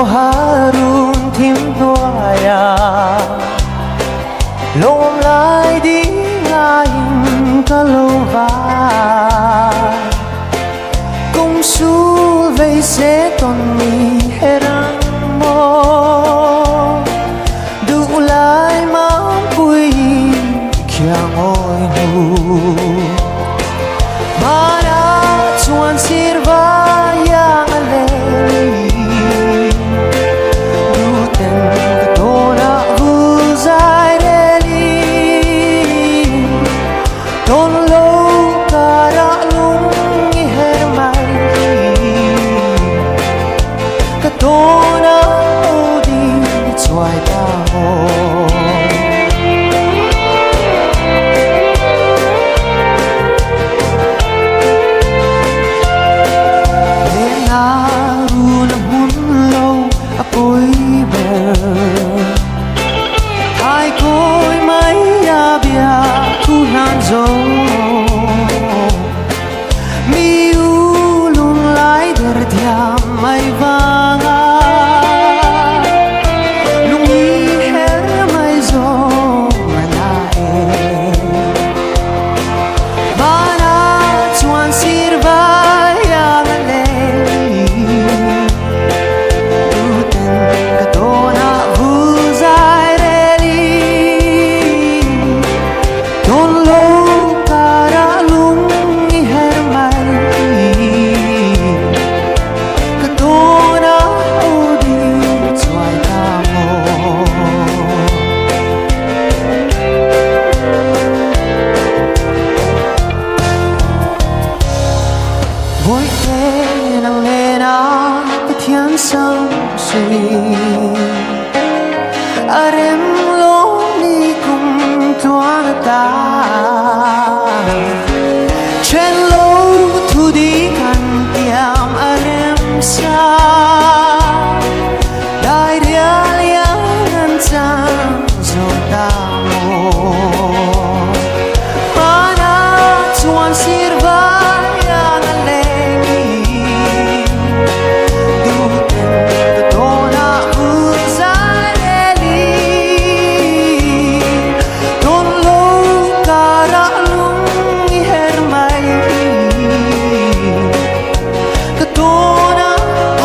Khawharun thim hnuaiah Lawm lai ding ngaiin ka lo vai Kawng sul vei se tawn ni her ang maw Duh lai mampui khiang awi hnu Hmana chuan sir vaiang a leng Duhten ka tawnah vul zai relin Tawn lo karah lung i her mai Ka tawnah odi chuai ta maw. Lehna run a hmun lo a pawi ber Thai kawi mai a bia thu hlan zo Mi u lunglai der thiam mai vanga Lung i her mai zawng a na e Vana chuan sir vai ang a leng Tuten ka tawnah vul zai relin Tawn lo karah lung i her mai Ka tawnah odi chuai ta maw. Bawihte nang nena Pathian sam sui A rem lawm ni kum tluan ata Then lo thu di kan tiam a rem sa Dai rial iang an chang zo ta maw Hmana chuan sir vai ang a leng i Duhten ka tawnah vul zai rel i Tawn lo karah lung i her mai Ka tawnah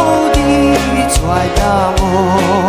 odi chuai ta maw.